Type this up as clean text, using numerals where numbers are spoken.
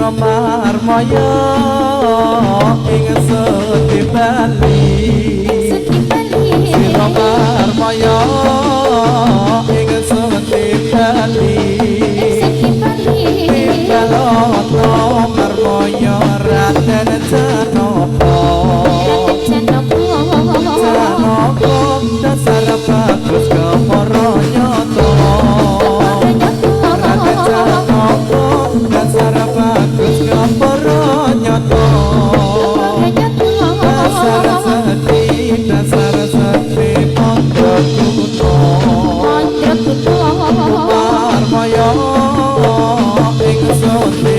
Sira marmaya ing sedi bali. Sira marmaya ing sedi bali. Timbalono marmaya Raden Janaka. Janaka dasar bagus kepara nyata. Raden Janaka dasar bagus kepara nyata. Dasar sedih, dasar sedih mandraguna. Marmaya ing sedi.